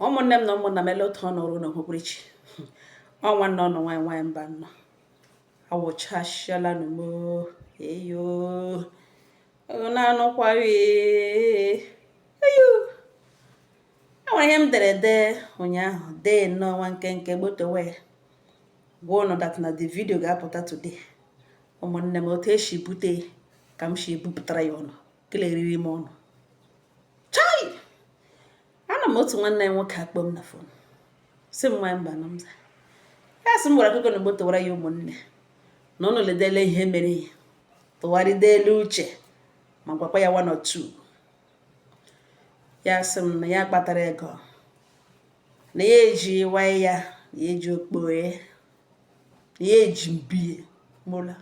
Ụmụnne m na ụmụnna m, ele otu ọ nọrọ n'ohukpurichi ọ nwanne ọnụ nwaanyị nwaanyị mba nnọọ awụchasịala nụ eyo na-anụkwa eyo. E nwere ihe m dere ede ụnyaahụ, dee nnọọ nwa nkenke gbotowe gwa ụnụ that na the video ga-apụta today. Ụmụnne m, otu esi bute ka m si ebupụtara ya ụnụ keleriri m ọnụ. Chai, ana m otu nwanne ya nwoke akpọ m na phone, si m nwaanyị mba na m za ya, sị m gwara akụkọ na gbotowara ya. Ụmụnne na ụnụ ledele ihe mere ya, tụgharịdelu uche ma gwakwa ya one or two. Ya sị m na ya kpatara ego, na ya eji waye ya, na ya eji okpoe, na ya eji mbie mola,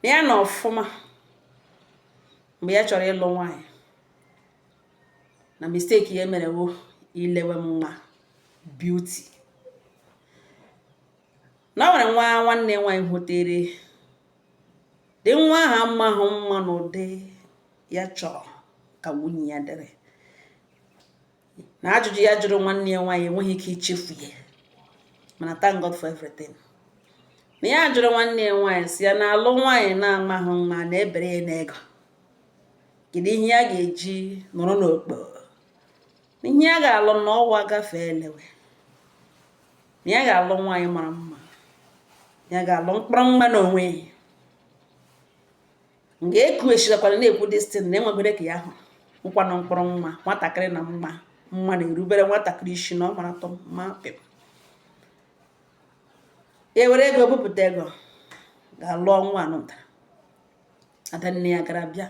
na ya nọ ọfụma mgbe ya chọrọ ịlụ nwaanyị, na mistake ya mere wo ilewe mma, beauty, na o nwere nwa nwanne nwaanyị hụtere dị nwa ahụ amahụ mma n'ụdị ya chọrọ ka nwunye ya dịrị, na ajụjụ ya jụrụ nwanne ya nwaanyị enweghị ike ichefu ya. Mana thank God for everything, na ya jụrụ nwanne ya nwaanyị si ya na-alụ nwaanyị na-amahụ mma na ebere ya n'ego, kedu ihe ya ga-eji nọrọ n'okpo, na ihe ya ga-alụ na ọwa gafee elewe, na ya ga-alụ nwaanyị mara mma, ya ga-alụ mkpụrụ mma n'onwe ya. Nga eku esigakwara na-ekwu destin na enwegoro ka ya hụ nkwanụ mkpụrụ mma nwatakịrị na mma mma na-erubere nwatakịrị isi na ọ mara atọ mma pịm. Ya were ego bupụta ego ga-alụọ nwa anụnta. Adanne ya gara bịa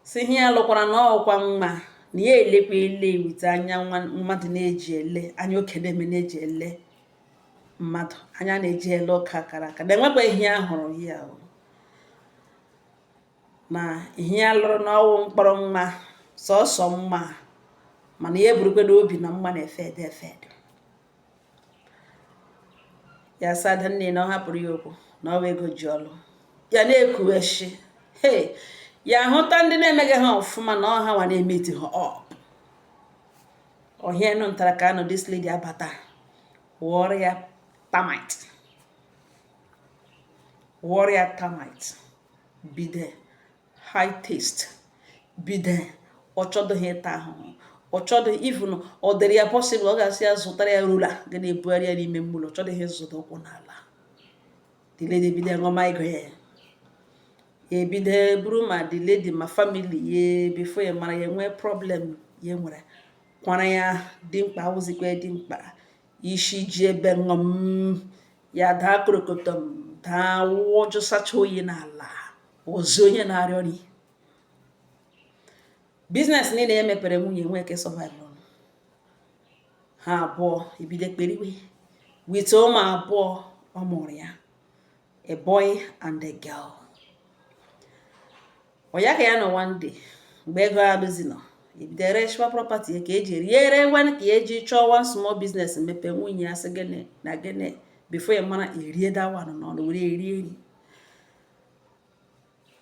si ihe ya lụkwara na ọkwa mma, na ya elekwa ele wite anya mmadụ na-eji ele anya okenye eme na-eji ele mmadụ anya na-eji ele ụka kara aka, na enwekwa ihe ya hụrụ ya na ihe ya lụrụ na ọwụ mkpọrọ mma sọsọ mma, mana ya eburukwe n'obi na mma na-efe ede efe ede. Ya sị adanne na ọ hapụrụ ya okwu na ọwa ego ji ọlụ ya na-ekuweshi he ya hụta ndị na-emeghị ha ọfụma na ọha nwa na-emeti ha up. Ọhịa nụ ntara ka anọ this lady abata wụọrọ ya termite, wụọrọ ya termite, bido high taste, bido ọ chọdụghị ịta ahụhụ, ọ chọdụ even ọ dịrị ya possible ọ ga-asị ya zụtara ya roller ga na-ebugharị ya n'ime mmụlọ, ọ chọdụghị ịzụta ụkwụ n'ala. The lady bido ṅụma ego ya, ya ebido buru ma the lady ma family ya. Before ya mara, ya nwee problem, ya nwere kwara ya dimkpa awụzikwa dimkpa isi ji ebe ṅụm ya daa korokotom daa wụọ jụsacha oyi n'ala ozi onye na-arịọ nri. Business niile ya mepere nwunye nwee ke survive. Ha abụọ ebido kperiwe with ụmụ abụọ ọ mụrụ ya, a boy and a girl. Ọ ya ka ya nọ one day mgbe ego alụzi nọ ebido reshwa property ka eji riere wen ka eji chọọ one small business mepe. Nwunye ya sị gịnị na gịnị, before ya mara erie that one n'ọnụ were erie nri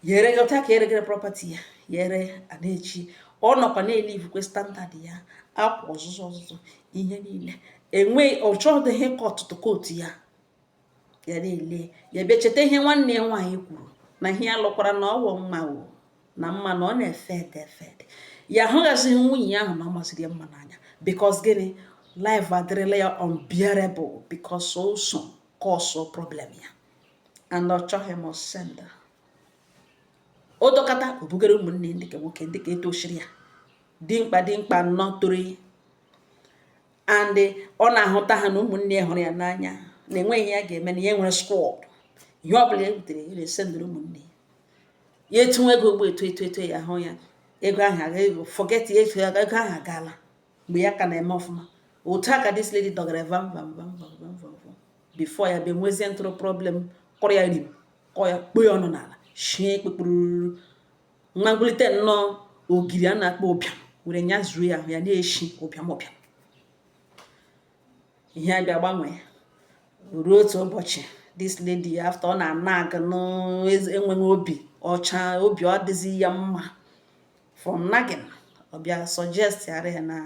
ya eregota ka eregere property ya ya ere a na-echi. Ọ nọkwa na-ele ivukwe standard ya akwa ọzụzụ ọzụzụ ihe niile enweghị ọ chọdịghị ka ọtụtụ kootu ya ya na-ele ya bịa cheta ihe nwanne ya nwaanyị kwuru na ihe ya lụkwara na ọwụ mma wo na mma na ọ na-efe ede efe ede. Ya ahụghazighị nwunye ya ahụ na ọ masịrị ya mma n'anya, because gịnị, life adịrịla ya unbearable, because also cause problem ya and ọ chọghị m send o dọkọta o bugara ụmụnne ndị ka nwoke ndị ka etochiri ya dimkpa dimkpa nnọọ toro and ọ na-ahụta ha na ụmụnne ya hụrụ ya n'anya na enweghị ihe ya ga-eme, na ya nwere squad, ihe ọbụla e butere ya na-esendịrị ụmụnne ya etinwe ego ugbo eto eto eto ya hụ ya ego ahụ aga ego forget ego ego ahụ agaala mgbe ya ka na-eme ọfụma. Otu a ka this lady dọgara vam vam vam vam vam vam vam before ya bịa nwezie ntụrụ problem kọrọ ya rim kọ ya kpo ya ọnụ n'ala shie kpekpururu nwa ngwulite nnọọ ogiri a na-akpọ ụbịam were nyazuo ya ahụ ya na-eshi ụbịam ụbịam. Ihe abịa gbanwee ruo otu ụbọchị, this lady, after ọ na-ana aga enweghị obi ọcha, obi ọ dịzi ya mma from nagging, ọ bịa suggest ya na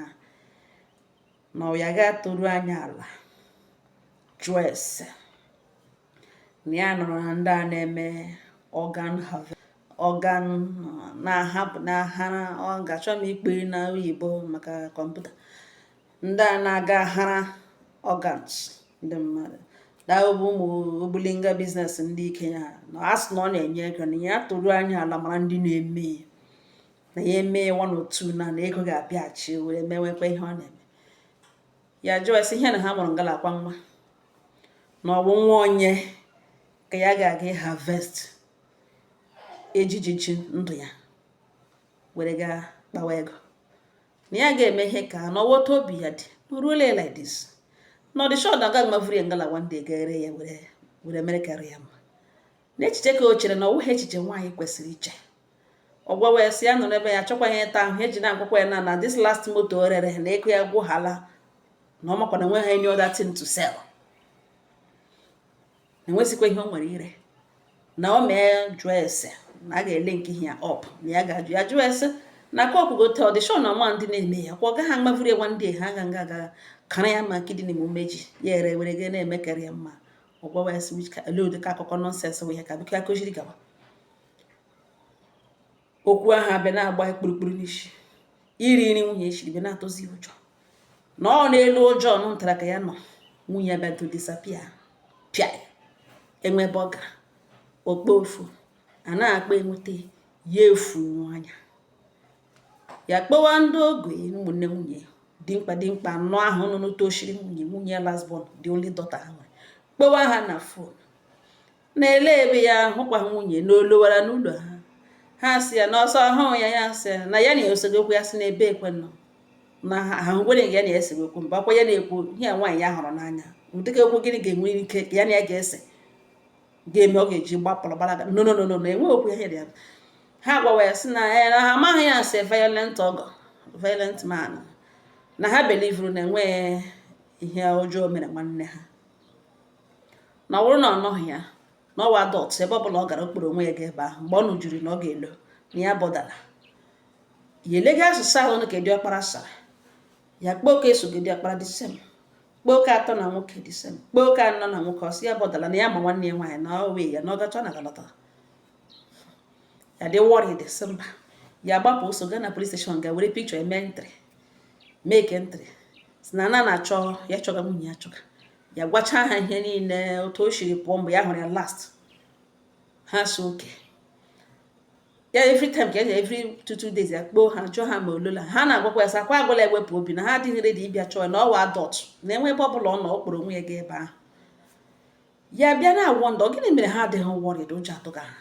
Na ọ ya ga-atoru anya ala jụọ ese na ya nọrọ na ndị a na-eme organ harvest, organ na-ahapụ na-ahara. Ọ ga-achọ m ikpe na oyibo maka kọmputa. Ndị a na-aga hara organs ndị mmadụ bụ ụmụ ogbulinga business ndị ike ya na asị na ọ na-enye ego, na ya toru anya ala mara ndị na-eme na ya eme one or two na ego ga-abịaghachi were mewekwa ihe ọ na-eme. Ya jụọ ese ihe na ha mụrụ ngala akwa nwa na ọ bụ nwa onye ka ya ga-aga harvest ejijiji ndụ ya were gaa kpawa ego, na ya ga-eme ihe ka na ọwọta obi ya dị na oruola like this, na ọ dị sure na agaghị mavuru ya ngala one day ga-ere ya were mere karịa ya mma. Na echiche ka o chere na ọ wụghị echiche nwaanyị kwesịrị iche. Ọ gwawa ya sị ya nọrọ ebe ya chọkwa ihe ịta ahụ eji na-agwakwa ya na this last moto o rere na ego ya gwụhala, na ọ makwa na enweghị any other thing to sell, na enwezikwa ihe o nwere ire, na o mee jụọ ese na a ga-ele nke ihe ya up, na ya ga-ajụ ya jụọ ese na ka ọkwụgote ọ dị sure na ọma ndị na-eme ya kwa ọ gaghị amavuru ya one day ha ga nga aga kara ya ma kidney ma umeji ya ere were ga na-eme karịa mma. Ọ gwawa ya sị which ele ụdị ka akụkọ nonsense wụ ihe ka biko ya kụziri gawa. Okwu ahụ abịa na-agba kpurukpuru n'isi. Iri nri nwunye eshiri bịa na-atụzi ụjọ na ọ n'elu ụjọ nụ ntara ka ya nọ. Nwunye ya bịa to disappear pịa enwe ebe ọ gara okpo ofu a na-akpa enweta ya efu anya. Ya kpọwa ndị ogo ụmụnne nwunye dimkpa dimkpa anọ ahụ nọ n'otu oshiri nwunye ya last born, the only daughter ha nwere, kpọwa ha na phone na-ele ebe ya hụkwa nwunye na olowara n'ụlọ ha. Ha si ya na ọsọ ọhụụ ya, ya sị na ya na-esogokwu okwu, ya sị na ebe ekwe nọ na ha hụkwere ya na-esegokwu okwu mgbe akwa ya na-ekwu ihe a nwaanyị ya hụrụ n'anya. Ụdịka okwu gịnị ga-enwe ike ya na ya ga-ese ga-eme ọ ga-eji gbapụrụ gbalaga? No, no, no, no, enwe okwu ya ya. Ha gwawa ya sị na ya na ha amaghị ya asị violent ọgọ, violent man, na ha believeru na enweghị ihe ọjọọ mere nwanne ha, na ọ bụrụ na ọ nọghị ya na ọwa adult ebe ọbụla ọ gara okporo onwe ya ga ebe ahụ mgbe ọ nụjuru na ọ ga-elo na ya bọdala ya elega asụsụ ahụ ka diọkpara sara ya kpọọ oke esogo diọkpara the same, kpọọ oke atọ na nwoke the same, kpọọ oke anọ na nwoke. Ọsị ya bọdala na ya ma nwanne ya nwaanyị na ọ wee ya na ọ gacha na galọta ya dị worried sị mba. Ya gbapụ ụsọ gaa na police station ga were picture eme entry, make entry, si na na na-achọ ya, chọga nwunye ya, chọga ya. Gwacha ha ihe niile otu o siri pụọ mgbe ya hụrụ ya last. Ha so oke ya every time ka ya every 2 2 days ya kpoo ha jụọ ha ma olola. Ha na-agwakwa ya sị akwa agwala ewepụ obi na ha adịghị ready ịbịa chọọ ya, na ọwa adult na enwe ebe ọbụla ọ nọ ọ kpọrọ onwe ya gaa ebe ahụ. Ya bịa na-awọ ndọ gịnị mere ha adịghị worried, ụjọ atụga ha.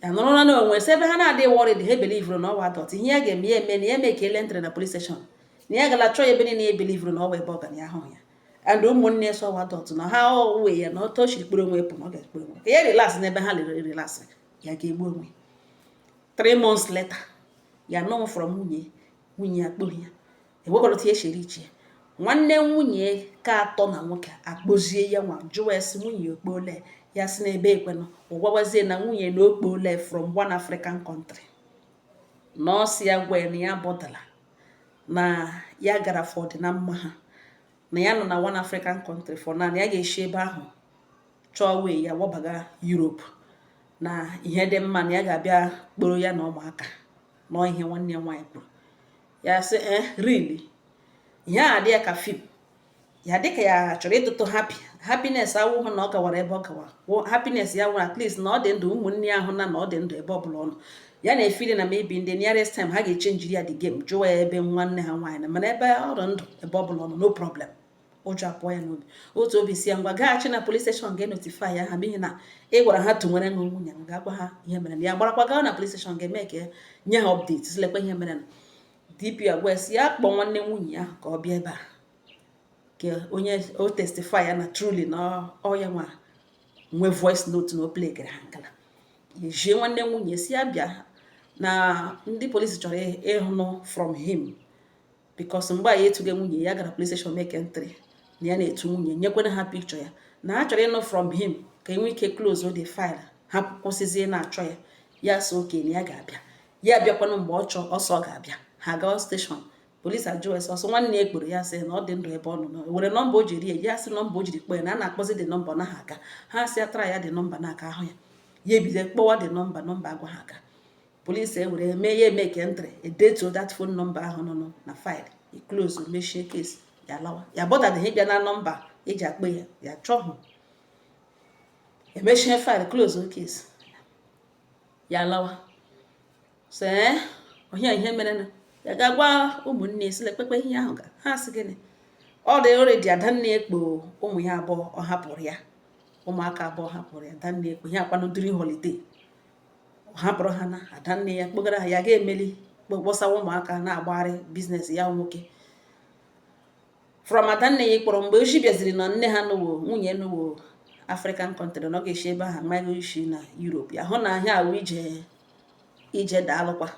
Ya nọrọ na onwe sị ebe ha na-adịghị worried, ha believeru na ọwa adult, ihe ya ga-eme ya eme na ya mekele entry na police station, na ya gala chọọ ya ebe niile, ya believeru na ọwa ebe ọ gara ya ahụ ya and ụmụnne sọ ọwa adult na ha owe ya na otu o siri kpụrụ onwe pụ na ọ ga-ekpụrụ onwe ka ya relax n'ebe ha lere relax ya ga-egbu onwe. 3 months later ya nọ from nwunye nwunye ya kpọghị ya ewekọrọta ya eshere iche. Nwanne nwunye ka atọ na nwoke akpọzie ya nwa jụwa ya sị nwunye okpole ya, sị na ebe ekwenụ. Ụgwawazie na nwunye na okpole from one African country, na ọ sị ya gwa ya na ya bọdala na ya gara for ọdịna mma ha, na ya nọ na one African country for now, na ya ga-esi ebe ahụ chọọ wee ya wabaga Europe, na ihe dị mma na ya ga-abịa kporo ya na ụmụaka nọ. Ihe nwanne ya nwaanyị kwuru, ya sị, "Eh, really?" Ihe a dị ya ka film ya dịka ya chọrọ ịtụtụ happy happiness awụhụ na ọ gawara ebe ọ gawara happiness ya nwere, at least na ọ dị ndụ, ụmụnne ya ahụ na na ọ dị ndụ ebe ọ bụla ọ nọ. Ya na-efili na maybe in the nearest time ha ga-echenjiri ya the game, jụwa ya ebe nwanne ha nwaanyị na mana ebe ọ dị ndụ, ebe ọ bụla ọ nọ, no problem. Ụjọ apụọ ya n'obi. Otu obi si ya ngwa gaghachi na police station ga-enotify ya ha n'ihi na ị gwara ha tụnwere ṅụ nwunye m ga-agwa ha ihe mere na ya gbarakwa gaa na police station ga-eme ka nye ha update, silekwa ihe mere na DP agwa ya si ya kpọọ nwanne nwunye ya ka ọ bịa ebe a ka onye o testify ya na truly na ọ ya nwa nwe voice note na o play gere ha ngala. Ejie nwanne nwunye si ya bịa na ndị polisi chọrọ ịhụnụ from him because mgbe a ya etughị nwunye ya gara police station make entry na ya na-etu nwunye, nyekwere ha picture ya, na ha chọrọ ịnụ from him ka enwee ike close the file, ha kwụsịzie na-achọ ya. Ya so oke na ya ga-abịa. Ya abịakwanụ mgbe ọ chọọ ọsọ ga-abịa ha gawa station. Polisi ajụọ ese ọsọ nwanne ya ekporo ya, sị na ọ dị ndụ ebe ọ nọ na were nọmba o jiri ya, ya sị nọmba o jiri kpọọ ya na a na-akpọzi dị nọmba ọ naghị aga. Ha sị ya tara ya dị nọmba na-aka ahụ ya, ya ebido kpọwa dị nọmba, nọmba agwa ha aka. Polisi ewere mee ya, eme ke entry, edetuo that phone number ahụ nọ na file, close, mechie case. Ya lawa, ya bọdadịghị ịbịa na nọmba eji akpọ ya, ya chọhụ, emechie file, close case, ya lawa. So ee, ọhịa ihe mere na ya ga-agwa ụmụnne sịla ekpekpe ihe ahụ ga ha sị gịnị. Ọ dị already, adanne ekpo ụmụ ya abụọ ọ hapụrụ ya, ụmụaka abụọ hapụrụ ya. Adanne ekpo ihe akwanụ during holiday, ọ hapụrụ ha na adanne ya kpogara ha. Ya ga-emeli kpọsawa ụmụaka na-agbagharị business ya nwoke from adanne ya kpọrọ. Mgbe ochi bịaziri na nne ha nụwo nwunye nụwo African country, na ọ ga-esi ebe ahụ amaghị isi na Europe, ya hụ na ahịa awụ ije ije daalụkwa.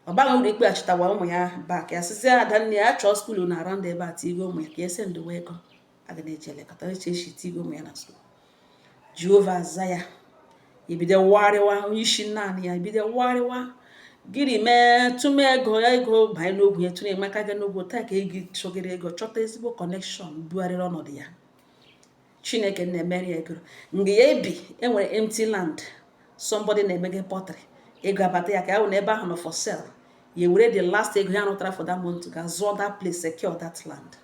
Ọ baghị uru ikpeghachitawa ụmụ ya back. Ya sịzi adanne ya chọọ school na around ebe a tigo ụmụ ya, ka ese ndowe ego a ga na-eji elekọta eche esi tigo ụmụ ya na school. Jehova aza ya, ebido wagharịwa onye isi naanị ya, ebido wagharịwa gịnị mee tụme ego ya, ego banye n'ogwu ya, tụrụ emeka ga n'ogwu taa ka ego chọgịrị ego, chọta ezigbo connection, bugharịrị ọnọdụ ya. Chineke na-emere ya ego mgbe ya ebi enwere empty land, somebody na-emege pottery, ego abata ya ka ya wụ na ebe ahụ nọ for sale. Ya were the last ego ya rụtara for that month ga zụọ that place, secure that land.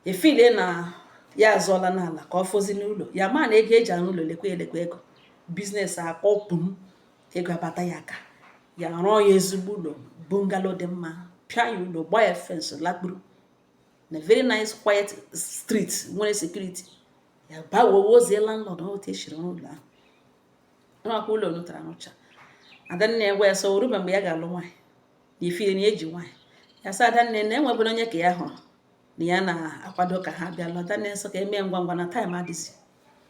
Efile na ya azụọla n'ala ka ọ fọzi n'ụlọ ya, ma na ego eji arụ ụlọ, lekwa elekwa ego business akpọpụm, ego abata ya aka, ya rụọ ya ezigbo ụlọ bungalow dị mma, pịa ya ụlọ, gbaa ya fence, lakpuru na very nice quiet street nwere security. Ya bawowozie landlord otu esiri rụọ ụlọ ahụ, rụọkwa ụlọ nụtara arụcha. Adanne ya gwa ya sọ orube mgbe ya ga-alụ nwaanyị na ifiri na eji nwaanyị. Ya sị adanne na enwebere onye ka ya hụrụ na ya na-akwado ka ha bịa lụọ. Adanne nsọ ka emee ngwa ngwa na time adịzi.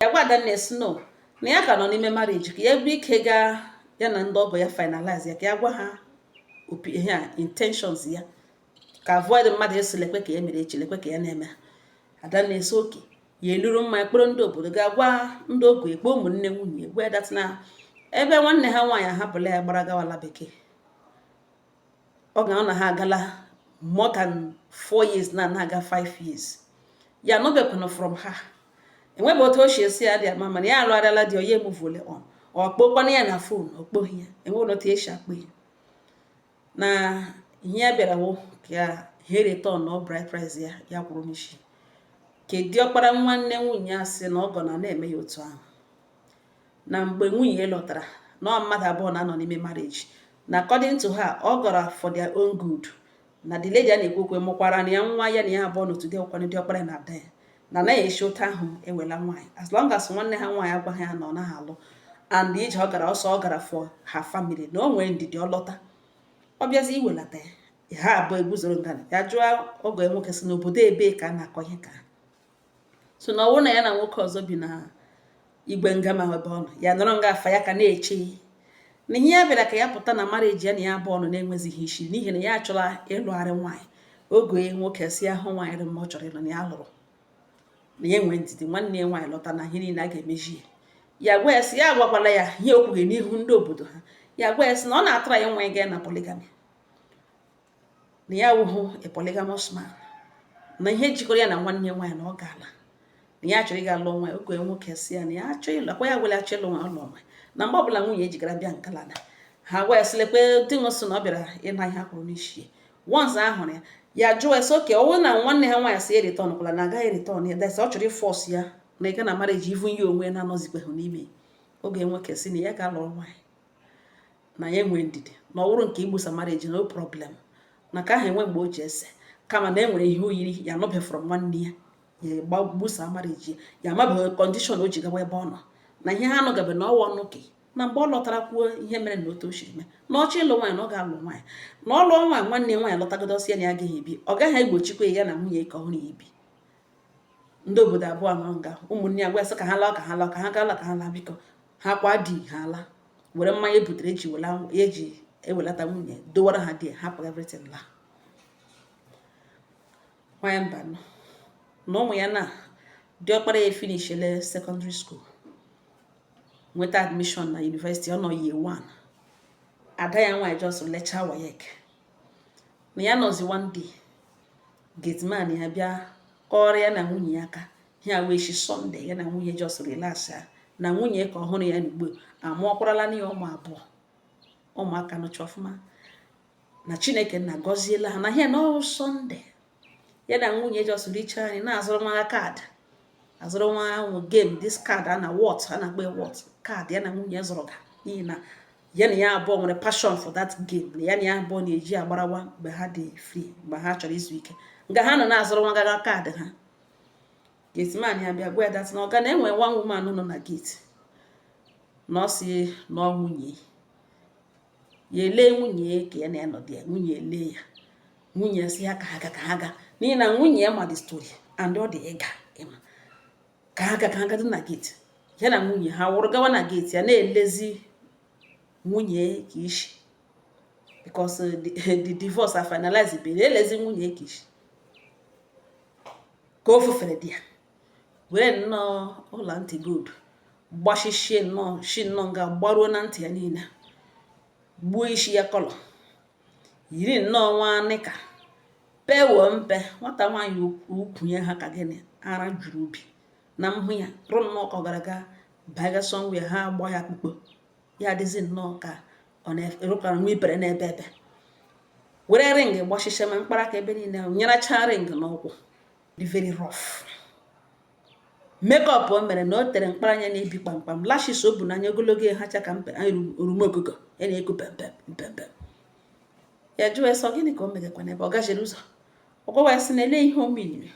Ya gwa adanne si no, na ya ka nọ n'ime marriage, ka ya bụ ike gaa ya na ndị ọgọ ya finalize ya, ka ya gwa ha opi ihe a, intentions ya, ka avoid mmadụ esi lekwe ka ya mere echi, lekwe ka ya na-eme. Adanne esi oke ya eluru mma ekpere ndị obodo ga-agwa ndị ogo ekpe ụmụnne nwunye gwa ya that na ebe nwanne ha nwaanyị ahapụla ya gbara gawala bekee, ọ ga na ha agala more than 4 years na na-aga 5 years, ya anọbekwana from ha, enwebe otu o si esi ya dị ama, mana ya alụgharịala di, onye emuvole on, ọ kpọkwana ya na phone, ọ kpọghị ya, enweghị otu esi akpọ ya, na ihe ya bịara wụ ka ya ha return na bride price ya ya kwụrụ n'isi. Ka diọkpara nwanne nwunye ya sị na ọgọ na na-eme ya otu ahụ na mgbe nwunye ya lọtara na ọ mmadụ abụọ na-anọ n'ime marriage, na according to her, ọ gara for their own good, na the lady a na-ekwu okwu mụkwara na ya nwa ya na ya abụọ n'otu dị ọkwanụ diọkpara na ada ya na anaghị esi otu ahụ ewela nwaanyị, as long as nwanne ha nwaanyị agwaghị ya na ọ naghị alụ, and ije ọ gara ọsọ, ọ gara for her family, na o nwere ndidi, ọ lọta, ọ bịazi iwelata ya, ha abụọ eguzoro ngana. Ya jụọ ọgọ ya nwoke sị n'obodo ebee ka a na-akọ ihe ka so na ọ bụrụ na ya na nwoke ọzọ bi na igwe ngama ebe ọ nọ, ya nọrọ nga afa ya ka na-eche na ihe ya bịara ka ya pụta na marriage ya na ya abụọ nọ na-enwezighị isi, n'ihi na ya achọla ịlụgharị nwaanyị. Oge nwoke si ahụ nwaanyị dị mma ọ chọrọ ịlụ na ya lụrụ, na ya nwee ndidi, nwanne ya nwaanyị lọta na ihe niile a ga-emeji ya. Ya gwa ya sị ya agwakwala ya ihe okwughị n'ihu ndị obodo ha. Ya gwa ya sị na ọ na-atara ya nwa ya na polygamy, na ya awụhụ a polygamous man, na ihe jikọrọ ya na nwanne ya nwaanyị na ọ gaala, na ya chọrọ ịga lụọ nwaanyị. Oge nwoke si ya na ya achọ ịlụ akwa, ya gwela achọ ịlụ nwaanyị, ọ lụọ nwaanyị, na mgbe ọbụla nwunye ejigara bịa nkalana ha gwa ya sị lekwe di ṅụ sị na ọ bịara ịna ihe akwụrụ n'isi once a hụrụ ya. Ya jụọ ya sị oke ọ bụrụ na nwanne ha nwaanyị sị ya return kwala na agaghị return ya, that's ọ chọrọ ịforce ya na ịga na marriage even ya onwe na-anọzikweghị n'ime. Oge nwoke sị na ya ga-alụrụ nwaanyị, na ya enwe ndidi, na ọ bụrụ nke igbusa marriage, no problem, na ka ahụ enwe mgbe o ji ese, kama na e nwere ihe oyiri ya anọbefọrọ nwanne ya, ya gbusa marriage ya, amabeghị condition o ji gawa ebe ọ nọ, na ihe ha anọgabe na ọwa ọnụ ke na mgbe ọ lọtara kwuo ihe mere na otu o siri mee, na ọchọ ịlụ nwaanyị, na ọ ga-alụ nwaanyị, na ọ lụọ nwaanyị, nwanne ya nwaanyị lọtagodo ọsọ ya na ya agaghị ebi, ọ gaghị egbochikwa ya na nwunye ka ọhụrụ ya ibi. Ndị obodo abụọ nọ nga, ụmụnne ya gwa sị ka ha laa, ka ha laa, ka ha gaa, ka ha laa, biko ha kwa di ha ala, were mmanya ebutere eji eji ewelata nwunye dowara ha di, hapụ everything laa. Nwaanyị mba nọ na ụmụ ya na diọkpara ya finishele secondary school, nweta admission na university, ọ nọ year 1. Ada ya nwaanyị just lechaa WAEC. Na ya nọzi one day, gateman ya bịa kọrọ ya na nwunye ya aka ya wee shi Sunday, ya na nwunye just relax ya na nwunye ka ọhụrụ ya n'ugbo amụọkwarala na ya ụmụ abụọ, ụmụaka nọcha ọfụma, na Chineke nna gọziela ha. Na ihe na ọwụ Sunday, ya na nwunye just richaa nri, na-azụrụ nwa card, azụrụ nwa ahụ game, this card a na Whot, a na-akpọ Whot card. Ya na nwunye zụrụ ga n'ihi na ya na ya abụọ nwere passion for that game, na ya na ya abụọ na-eji agbarawa mgbe ha dị free, mgbe ha chọrọ izu ike. Nga ha nọ na-azụrụ nwa gaga card ha, gateman ya bịa gwa ya that na ọ ga na-enwe one woman nọ na gate, na ọ si na ọ nwunye ya. Ele nwunye ka ya na ya nọdụ ya, nwunye ele ya, nwunye si ya ka ha ga, ka ha ga, n'ihi na nwunye ya ma the story and ọ dị ịga ịma ka ha ga, ka ha ga dị na gate. Ya na nwunye ha wụrụ gawa na gate, ya na-elezi nwunye ka ishi, because the divorce a finalize be, na-elezi nwunye ka ishi ka o fufere di ya, were nnọọ ụlọ ntị gold gbashichie nnọọ shi nnọọ nga gbaruo na ntị ya niile, gbuo isi ya colour, yiri nnọọ nwa nịka pewo mpe nwata nwaanyị ukwu ya ha ka gịnị ara juru ubi na mhụ ya rụ nnọọ ka ọ gara aga baga somewhere, ha agba ya akpụkpọ ya adịzi nnọọ ka ọ na-erụkara nwa ibere n'ebe ebe, were ring gbashicha ma mkpara aka ebe niile, nyeracha ring n'ụkwụ, dị very rough. Makeup o mere na o tere mkpara anya na-ebi kpamkpam, lashes o bu n'anya ogologo ya hacha ka mpe orume okoko ya na-eku pempem mpempem. Ya jụọ sọ gịnị ka o megakwa n'ebe ọ gajere ụzọ. Ọ gwawa ya sị na ele ihe o miniri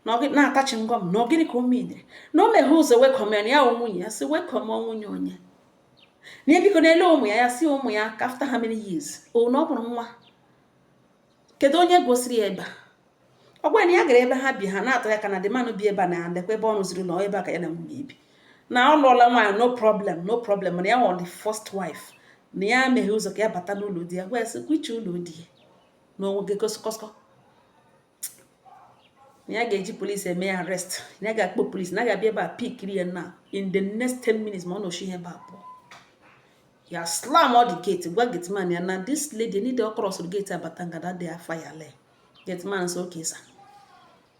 na ọ na-atachi ngọm, na ọ gịnị ka o miniri na o meghe ụzọ welcome ya, na ya wụ nwunye ya. Sị welcome nwunye onye na ya, biko, na-ele ụmụ ya. Ya sị ụmụ ya ka after how many years o na ọ mụrụ nwa, kedu onye gosiri ya ebe a? Ọ gwa na ya gara ebe ha bi, ha na-atụ ya ka na the man bi ebe a na lekwa ebe ọ rụziri ụlọ ebe a ka ya na nwunye bi, na ọ lụọla nwaanyị, no problem, no problem, mana ya wụ the first wife, na ya meghe ụzọ ka ya bata n'ụlọ di ya. Gwa ya sị kwiche ụlọ di ya na onwe gị kọsịkọsịkọ, na ya ga-eji polisi eme ya arrest, na ya ga-akpọ polisi, na ya ga-abịa ebe a pickiri ya na in the next 10 minutes ma ọ nọchi ihe ebe a pụọ. Ya slam all the gate, gwa gateman ya na this lady need ọ cross gate abata nga that day afa ya lee. Gateman sị okay sir.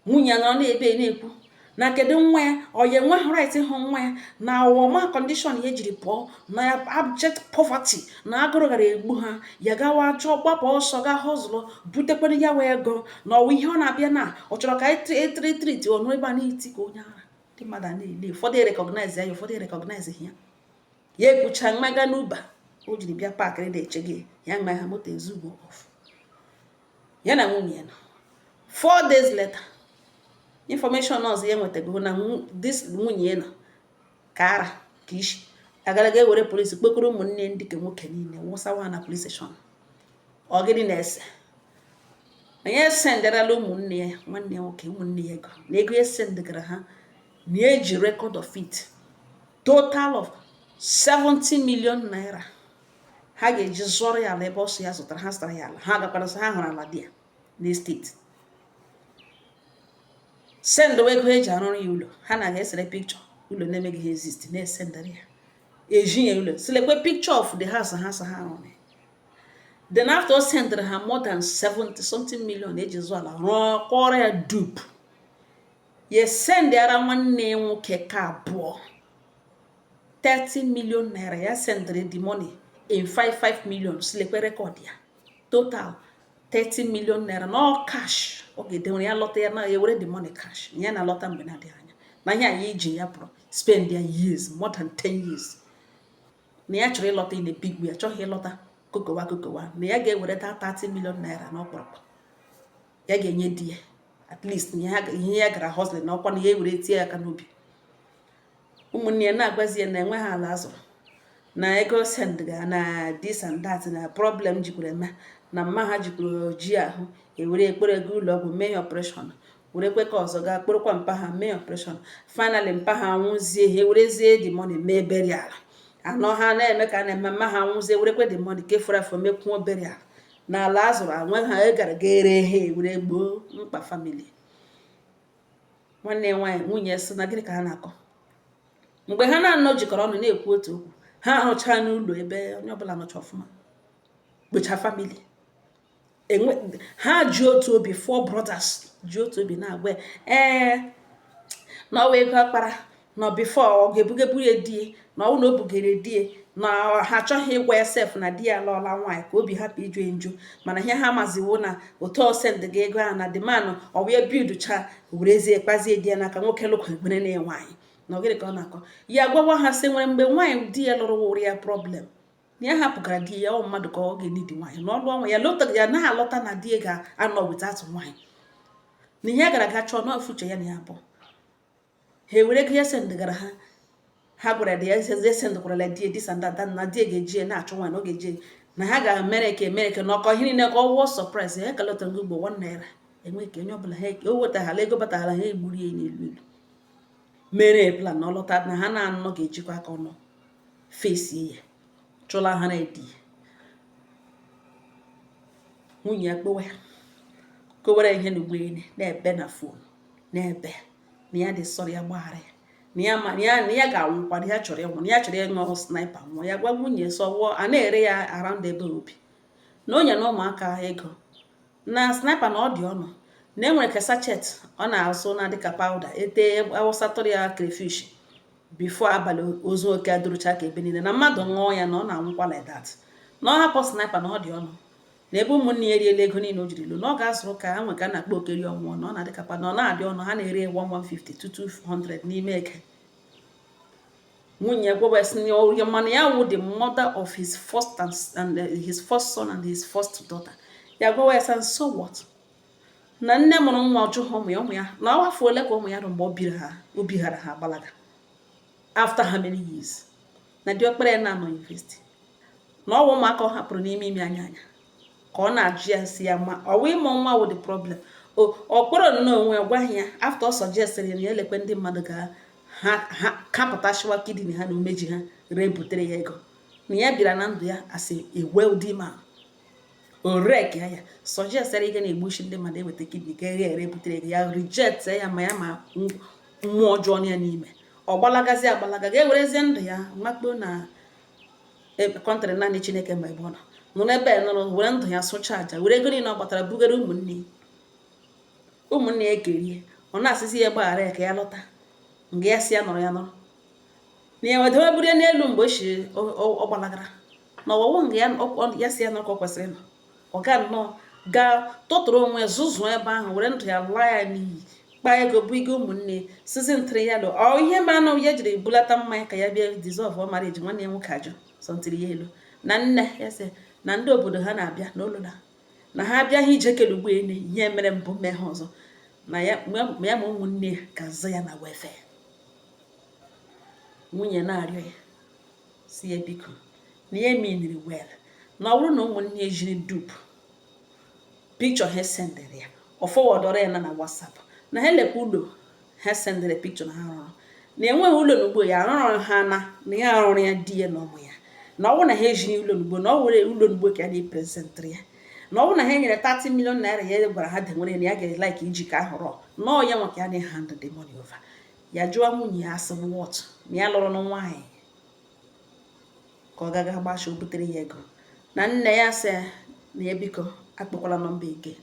Nwunye ya nọrọ na-ebe na-ekwu na kedu nwa ya, ọ ya enweghị right ịhụ nwa ya na ọma condition ya ejiri pụọ na ya, abject poverty na agụrụ gara egbu ha, ya gawa chọọ gbapụ ọsọ ga hustle butekwara ya wee ego na ọwa ihe ọ na-abịa na ọ chọrọ ka etiri treat ọnụ ebe a na-eti ka onye ara. Ndị mmadụ a na-ele, ụfọdụ recognize ya, ụfọdụ recognize ya. Ya ekwucha mmaga n'uba o jiri bịa parkịrị na-eche gị ya mma ha moto ezugbo off. Ya na nwunye ya nọ. 4 days later, information ọzọ ya nwetago na this nwunye ya nọ ka ara ka isi agaraga ewere polisi kpekọrọ ụmụnne ndị ke nwoke niile wụsawa na police station. Ọ gịnị na-ese na ya esenderala ụmụnne ya, nwanne ya nwoke, ụmụnne ya ego, na ego ya sendegara ha na eji record of it, total of 70 million naira, ha ga-eji zụọrọ ya ala ebe ọsọ ya zụtara. Ha zụtara ya ala, ha gakwara sị ha hụrụ ala dị ya n'estate, send ego eji arụrụ ya ụlọ. Ha na ga-esere picture ụlọ na-emeghị ha exist, na-esendịrị ya eji ya ụlọ, silekwe picture of the house ha sị ha rụrụ. Then after o sendịrị ha more than 70 something million eji zụ ala rụọ kpọrọ ya dupe, ya sendịara nwanne ya nwoke ka abụọ 30 million naira. Ya sendịrị the money in 5 5 million, silekwe record ya, total 30 million naira na all cash. Ọ ga-edenwere ya lọta, ya na ya were the money cash ya na-alọta mgbe na-adịghị anya, na ihe anyị iji ya pụrụ spend ya years, more than 10 years, na ya chọrọ ịlọta in a big way, achọghị ịlọta kokowa kokowa, na ya ga-ewere that 30 million naira na ọkpụrụkpụ ya ga-enye di ya, at least na ihe ya gara hustling na ọkwa na ya ewere tie ya aka n'obi. Ụmụnne ya na-agwazi ya na enweghị ala azụrụ, na ego send ga na this and that, na problem jikwara eme na mma ha jikwara ji ahụ ewere ekpere ego ụlọ ọgwụ mee ya operation, were kwe ka ọzọ gaa kpụrụkwa mpa ha mee operation. Finally mpa ha nwụzie, ha ewerezie the money mee burial. Anọ ha na-eme ka a na-eme mma ha nwụzie, werekwe the money ka efuru afọ mekwuo burial na ala azụrụ anwe ha e gara ga ere ha ewere gboo mkpa family. Nwanne ya nwaanyị, nwunye, sị na gịnị ka ha na-akọ mgbe ha na-anọ jikọrọ ọnụ na-ekwu otu okwu. Ha arụchaa n'ụlọ ebe onye ọbụla nọcha ọfụma, kpocha family. Enwe ha ji otu obi, four brothers ji otu obi na-agwa ya, ee, na ọwa ego akpara na before ọ ga-ebugeburu ya die, na ọwụ na o bugere die, na ha achọghị ịgwa ya sef na di ya alụọla nwaanyị, ka obi hapụ iju ya njọ. Mana ihe ha maziwo na otu o send ga ego ahụ na the man ọ wee build cha werezie kpazie di ya n'aka nwoke lụkwa egbere na ya nwaanyị na ogịnị ka ọ na-akọ. Ya gwawa ha sị nwere mgbe nwaanyị di ya lụrụ wụrụ ya problem, na ya hapụgara di ya, ọ mmadụ ka ọ ga-enidi nwaanyị na ọlụ ọnwa ya lọta, ya naghị alọta na di ya ga-anọ without nwaanyị, na ihe ya gara aga chọọ na future ya na ya abụọ. Ha ewere ego ya sendgara ha, ha gwara di ya eze sendkwarala di ya this and that, na di ya ga-eji ya na-achọ nwaanyị, na ọ ga-eji na ha ga-emere ka emere ka na ọkọ ihe niile ka ọ wụọ surprise. Ya kalọtara ugbo 1 naira enwe ka onye ọbụla ha o wetaghala ego bataghala, ha egburu ya n'elu elu mere plan na ọ lọta, na ha na-anọ ga-ejikwa aka ọnụ fesie ya chụla ha na edi. Nwunye ya kpowe kowere ihe n'ugboelu na-ebe na phone, na-ebe na ya dị sorry, ya gbaghara ya, na ya ma na ya ga-anwụkwa, na ya chọrọ ịnwụ, na ya chọrọ ịṅụ sniper nwụọ. Ya gwa nwunye sọwụọ a na-ere ya around ebe obi na onye na ụmụaka ego na sniper na ọ dị ọnụ, na enwere ka sachet ọ na-azụ na dịka powder ete awụsatụrụ ya crayfish before abalị ozu oke adụrụcha ka ebe niile na mmadụ ṅụọ ya na ọ na-anwụkwa like that, na ọ hapụ sniper na ọ dị ọnụ, na ebe ụmụnne ya eriela ego niile o jiri lụ, na ọ ga-azụrụ ka ha nwe ka a na-akpọ okeri ọnwụọ, na ọ na-adị ka na ọ na-adị ọnụ, ha na-ere 1150 to 200 n'ime eke. Nwunye ya gwawa sị na mana ya wụ the mother of his first and his first son and his first daughter. Ya gwawa ya sị, so what, na nne mụrụ nwa ọjụghị ụmụ ya, ụmụ ya na ọ afọ ole ka ụmụ ya rụ mgbe o biri ha, o bighara ha gbalaga after how many years, na diọkpara ya na-anọ university, na ọwụ ụmụaka ọ hapụrụ n'ime ime anya anya ka ọ na-ajụ ya, si ya ma ọwụ ịmụ nwa wụ the problem. O ọ kpọrọ nnọọ onwe ya gwaghị ya after ọ suggestịrị ya na ya elekwe ndị mmadụ ga ha ha kapụtashiwa kidney ha na umeji ha ree butere ya ego, na ya bịara na ndụ ya as a wealthy man, o rek ya, ya suggestịrị ike na-egbuchi ndị mmadụ eweta kidney ka eghe ere butere ego, ya reject ya, ma ya ma mmụọ ọjọọ ya n'ime ọ gbalagazi agbalaga ga-ewerezie ndụ ya makpuo na country naanị Chineke ma ebe ọ nọ nọrọ ebe nọrọ were ndụ ya sụcha aja, were ego niile ọ gbatara bugara ụmụnne ụmụnne ya ekerie. Ọ na-asịzi ya gbaghara ya ka ya lọta nga ya si ya nọrọ ya nọrọ na ya wedewe burie n'elu mgbe o shiri ọ gbalagara na ọwọwụ nga ya si ya nọrọ ka ọ kwesịrị ịnọ. Ọ ga nnọọ gaa tụtụrụ onwe ya zụzụọ ebe ahụ, were ndụ ya laa ya n'iyi, kpaa ego bụ ego ụmụnne sizi ntịrị ya lụ ọ ihe mere na ya jiri bulata mmanya ka ya bịa dissolve marriage. Nwanne ya nwoke ajụ sọntịrị ya elu na nne ya sị na ndị obodo ha na-abịa n'olula na ha abịaghị ije kele ugbo ene ihe mere mbụ mee ha ọzọ, na ya ma ụmụnne ya ga-aza ya na welfare. Nwunye na-arịọ ya si ya biko, na ya meaniri well, na ọ bụrụ na ụmụnne ya jiri dupe picture ha sendịrị ya, ọ forwardọrọ ya na WhatsApp, na ha elekwa ụlọ ha sendịrị picture na ha rụrụ, na enweghị ụlọ n'ugbo ya arụrụ ha, na ya arụrụ ya di ya na ụmụ ya, na ọ bụrụ na ha ejighị ụlọ n'ugbo, na ọ were ụlọ n'ugbo ka ya na-epresentịrị ya, na ọ bụrụ na ha nyere 30 million naira ya gwara ha denwere, na ya ga-like iji ka ahụrụ nọọ ya nwa ka ya na-hand the money over. Ya jụọ nwunye ya asị what, na ya lụrụ na nwaanyị ka ọ gaga gbacha o butere ya ego, na nne ya sị na ya biko akpọkwala number ege,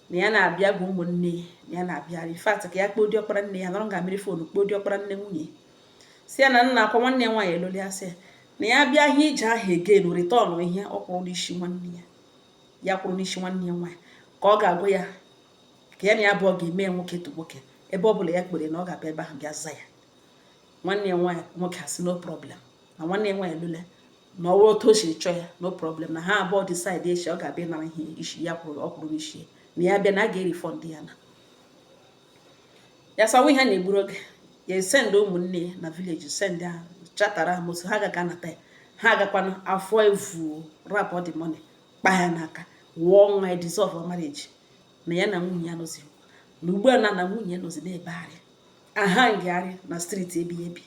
na ya na-abịa gwa ụmụnne ya na ya na-abịa. In fact, ka ya kpọọ diọkpara nne ya nọrọ nga mmiri phone, kpọọ diọkpara nne nwunye si ya na nna akwa nwanne ya nwaanyị eloli asị ya na ya bịa ihe ije ahụ again return ihe ọ kwụrụ n'isi nwanne ya, ya kwụrụ n'isi nwanne ya nwaanyị, ka ọ ga-agwa ya ka ya na ya abụọ ga-eme ya nwoke to nwoke, ebe ọ bụla ya kpere na ọ ga-abịa ebe ahụ bịa za ya. Nwanne ya nwaanyị nwoke asị no problem, na nwanne ya nwaanyị elule na ọwụ otu o siri chọọ ya, no problem, na ha abụọ decide echi ọ ga-abịa ịnara ihe isi ya kwụrụ ọ kwụrụ n'isi ya, na ya bịa na a ga-erefund ya, na ya sawa ihe na-egburu oge ya send ụmụnne ya na village, send ha chatara ha moto ha gaga nata ya. Ha agakwana afọ evu wrap all the money kpa ya n'aka wụọ nwa ya dissolve marriage, na ya na nwunye ya nọzi na ugbu a na nwunye ya nọzi na-ebegharị aha ngagharị na street ebi ebi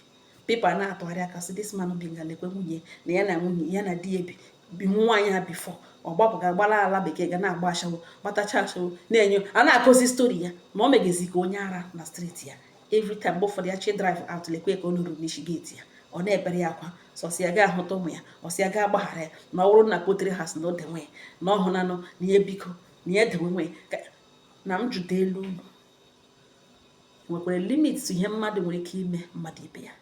people na-atụgharị aka sị this man bi nga lekwe nwunye na ya na nwunye ya na di ya bi bi nwaanyị ha before ọ gbapụ ga gbala ala bekee ga na-agba ashawo gbatacha ashawo na-enyo a na-akọzi story ya na ọ megezi ka onye ara na street ya. Every time mgbe ụfọdụ ya chi drive out, lekwe ka ọ nụrụ n'isi gate ya. Ọ na-ebere ya akwa, sọsị ya ga-ahụta ụmụ ya, ọsị ya ga-agbaghara ya, na ọ bụrụ na poultry house na o denwe na ọ hụnanụ na ihe, biko, na ya edewe nwe na m jụta elu unu. Nwekwara limit ihe mmadụ nwere ike ime mmadụ ibe ya.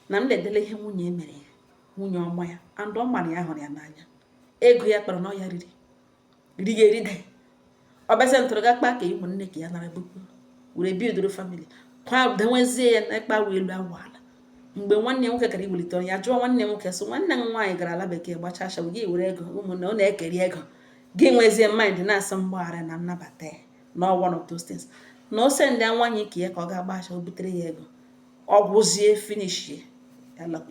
Na m ledele ihe nwunye mere ya, nwunye ọma ya, and ọ mara ya, hụrụ ya n'anya. Ego ya kpara na ọ ya riri riri ya eride, ọ bịazie ntụrụ ga kpa ka ụmụnne ka ya nara bukwu were bidoro family kwa denwezie ya na ịkpa elu awụ ala. Mgbe nwanne ya nwoke gara iwelite ọrụ ya, jụọ nwanne ya nwoke sị, "Nwanne m nwaanyị gara ala bekee gbachaa ashawo, gị were ego ụmụnne ọ na-ekeri ego, gị nwezie mind na-asị mgbaghara na nnabata ya na one of those things na o send ya nwaanyị ka ya ka ọ ga-agba ashawo, butere ya ego, ọ gwụzie finish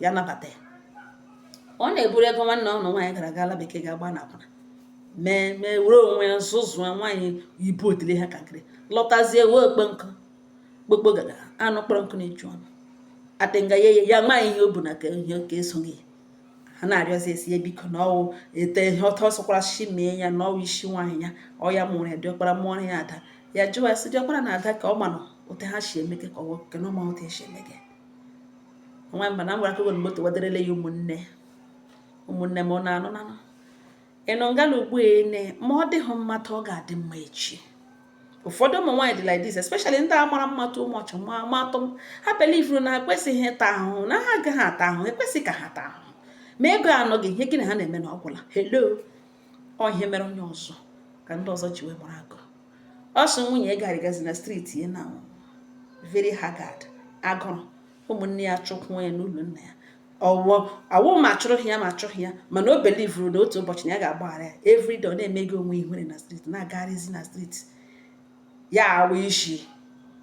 ya, nabata ya." Ọ na-eburu ego nwanne ọ na nwaanyị gara aga ala bekee ga-agba na akwụna mee mee were onwe ya zụzụọ nwaanyị ibu otile ha kankịrị, lọtazie wee okpe nkụ kpokpo gaga anụ kpọrọ nkụ na-eju ọnụ atịnga ya ya ma ihe o bu na ka ihe ka esoghị ha na-arịọzi esi ya, biko, na ọwụ ete ihe ọtọ sọkwara shi mee ya, na ọwụ isi nwaanyị ya, ọ ya mụrụ ya, diọkpara mụọrọ ya ada. Ya jụwa ya sị, diọkpara na ada ka ọ manụ otu ha si emeke, ka ọ ke na ọma otu esi emeke nwa mba na m gwara akụkọ na moto wedarele ya. Ụmụnne, ụmụnne m, ọ na-anụ nanụ ịnụ ngala ugbu ene, ma ọ dịghị mma taa, ọ ga-adị mma echi. Ụfọdụ ụmụ nwaanyị dị like this, especially ndị a mara mma too much, ma matụ ha believe na ha ekwesịghị ịta ahụhụ, na ha agaghị ata ahụhụ, ekwesịghị ka ha taa ahụhụ ma ego anọghị. Ihe gịnị ha na-eme na ọ gwụla? Hello, ọ ihe mere onye ọzọ ka ndị ọzọ ji wee mara agụ. Ọ sị nwunye garịgazi na street ya na very haggard, agụrụ ụmụnne ya chụkwuo ya n'ụlọ nna ya. Ọwụ awụ ma achụrụ ya, ma achụghị ya, mana o believeru na otu ụbọchị na ya ga-agbaghara ya. Everyday ọ na-emego onwe ihere na street, na-agagharịzi na street ya, awụ isi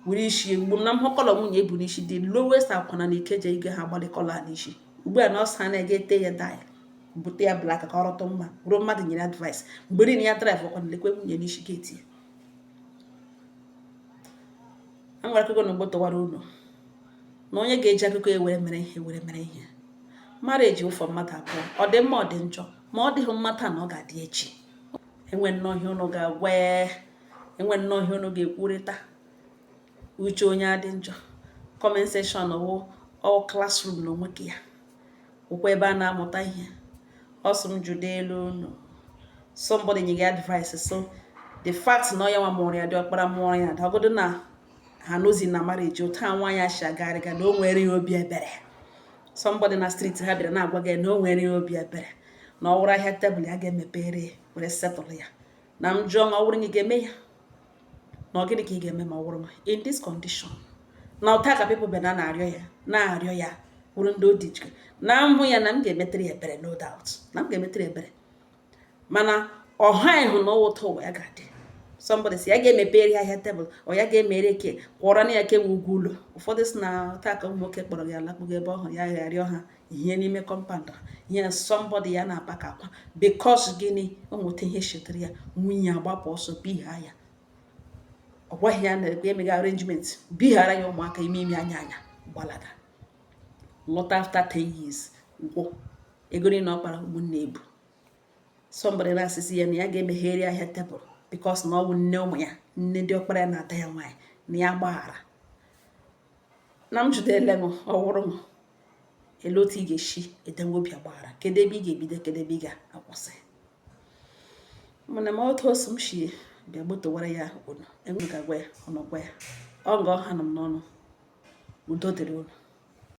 were isi mgbe m na m hụ colour nwunye ebu n'isi, the lowest akwana na Ikeja ige ha agbalị colour n'isi ugbu a na ọsọ ha na-ege ete ya dye, bute ya black ka ọ rọtụ mma. Bụrụ mmadụ nyere advice mgbe niile ya drive ọkwa lekwe nwunye n'isi gate ya. A nwere akụkọ na ugbo tọwara unu na onye ga-eji akụkọ ewere mere ihe, were mere ihe. Marriage ụfọ mmadụ abụọ, ọ dị mma, ọ dị njọ, ma ọ dịghị mma taa na ọ ga-adị echi. Enwe nnọọ ihe unu ga-agwa, enwe nnọọ ihe unu ga-ekwurịta. Uche onye adị njọ, comment section wụ all classroom na onwe ya, wụkwa ebe a na-amụta ihe. Ọsọ m jude elu unu, somebody nye gị advice, so the fact na ọ ya nwa mụrụ ya, dị ọkpara mụọrọ ya, ọgọdụ na ha nozi na marriage otu a nwaanyị ashi agarịga, na o nwere ya obi ebere. Somebody na street ha bịara na-agwa gị na o nwere ya obi ebere, na ọ wụrụ ahịa tebụl ya ga-emepere were settle ya. Na m jụọ, ọ wụrụ gị ga-eme ya, na ọ gịnị ka ị ga-eme ma ọ wụrụ m in this condition, na ụta ka people bịa na na-arịọ ya, na-arịọ ya, wụrụ ndị odi na mbụ ya, na m ga-emetere ya ebere, no doubt na m ga-emetere ebere, mana ọha ịhụ na ọwụta ụwa ya ga-adị. Somebody si ya ga-emepere ya ahịa tebụl, ọ ya ga-emere ke kwọrọ na ya kewe ụgwọ ụlọ. Ụfọdụ si na taa ka ụmụ nwoke kpọrọ gị alakpụgo ebe ọ hụrụ ya gharịọ ha ihe n'ime compound ihe somebody ya na-apa ka akwa, because gịnị? O nweta ihe shetere ya, nwunye agbapụ ọsọ biha ya, ọ gwaghị ya na ekwe emega arrangement, bighara ya ụmụaka ime ime anya anya, gbalaga lọta after 10 years, gwụ ego niile ọ kpara ụmụnne ebu. Somebody na-asịsị ya na ya ga-emeghere ahịa tebụl because na ọ bụ nne ụmụ ya, nne ndị ọkpara ya na-ata ya nwaanyị, na ya gbaghara. Na m jidere m, ọ wụrụ m ele otu ị ga-esi edenwe obi agbaghara? Kedu ebe ị ga-ebido? Kedu ebe ị ga-akwụsị? Mana ma otu osu m si bịa gbotowara ya unu enwe ga-agwa ya, unu gwa ya ọ nga ọha nọ m n'ọnụ. Udo dịrị unu.